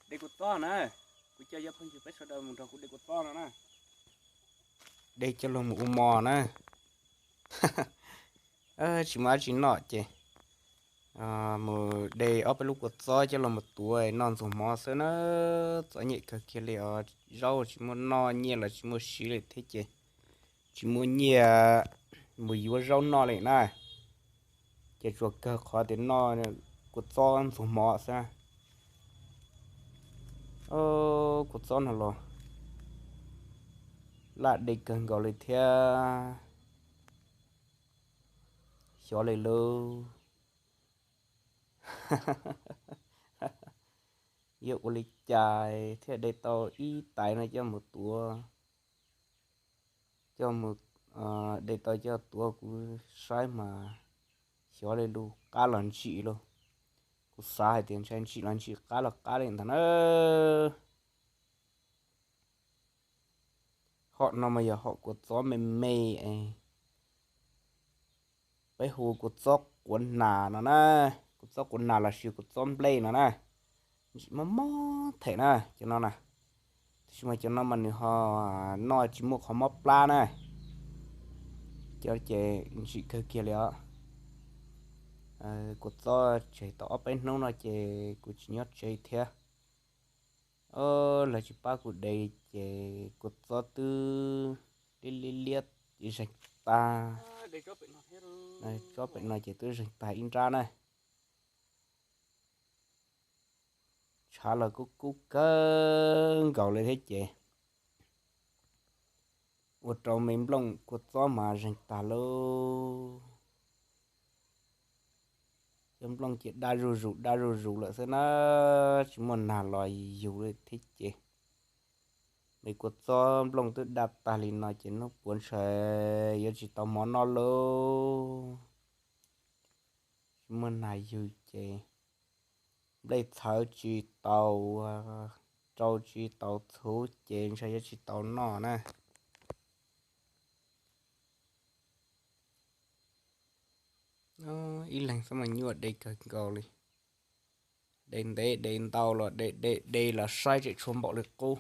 De kua txob na, kuv coj cov phooj ywg peb sawv daws mus nrog kuv de kua txob no na. De coj los mus ua mov na. Tsis muaj dab tsi noj ces mus de ob peb lub kua txob coj los mus tuav noj ntxuag mov xwb na. Txom nyem kawg kiag li os, zaub tsis muaj noj, nyiaj los tsis muaj siv li thiab ces tsis muaj nyiaj mus yuav zaub noj li na. Ces tsuas kawg qhov tias noj kua txob ntxuag mov xwb. Kua txob no los laj de kawg nkaus li thiab. Xyov li lub, yuav ua li cas thiaj de tau ib tais no coj mus tuav, coj mus de tau coj tuav kuv saib mas xyov li lub, qab los ntsim lauj. Kuv xav hais tias ntshai ntsim los ntsim, qab los qab li ntag na. Hom no mas yog hom kua txob me me es peb hu kua txob quav nas no na. Kua txob quav nas los sis kua txob nplej no na. Ntsim mob mob them na cov no na. Tab sis mas cov no mas nws ho noj tsis muaj qhov mob plab na. Cov ces ntsim kawg kiag li os. Kua txob tseg tau ob peb hnub no ces kuv tsis nyob tsev thiab. Lawv tsis pab kuv de ces kua txob twb liab liab liab zeeg tag. Tsob pem no ces twb zeeg tag ib nrab na. Tshav los kub kub kawg nkaus li thiab ces ua rau me nplooj kua txob mas zeeg tag lauj. Cov nplooj ces daj zuj zus daj zuj zus lawm xwb na, tsis muaj nag los yug li thiab ces me kua txob nplooj twb daj tag li no ces hnub puav ntshe yuav tsis tau mov noj lauj. Tsis muaj nag yug ces nplej txhawv tsis tau, rau tsis tau txhuv ces ntshe yuav tsis tau noj na. Ib leeg xwb mas nyuaj de kawg nkaus li. De ntev de ntau los de de de los saib tseem tshuav npaum li qub.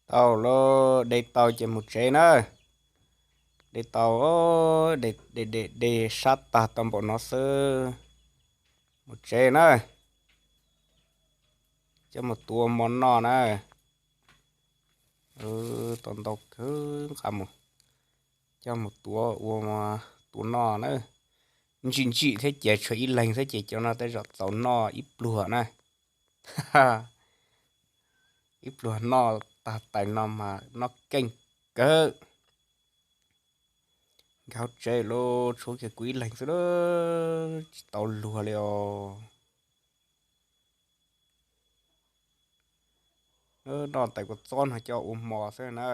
Tau lawm, de tau ces mus tsev na. De tau, de, de, de, de sab tag tau npaum no xwb. Mus tsev na. Coj mus tuav ua mov noj na. Tau ntau kawg, nqa mus, coj mus tuav ua, tuav noj na. Ntsim ntsim thiab ces tshuav ib leeg xwb ces cov no tej zaum txaus noj ib pluag na. Ib pluag noj tag tais no mas noj keej kawg. Nkag hauv tsev lawm, tshuav kiag kuv ib leeg xwb, tsis tau luag li os. Noj tais kua txob no coj ua hmo xwb na.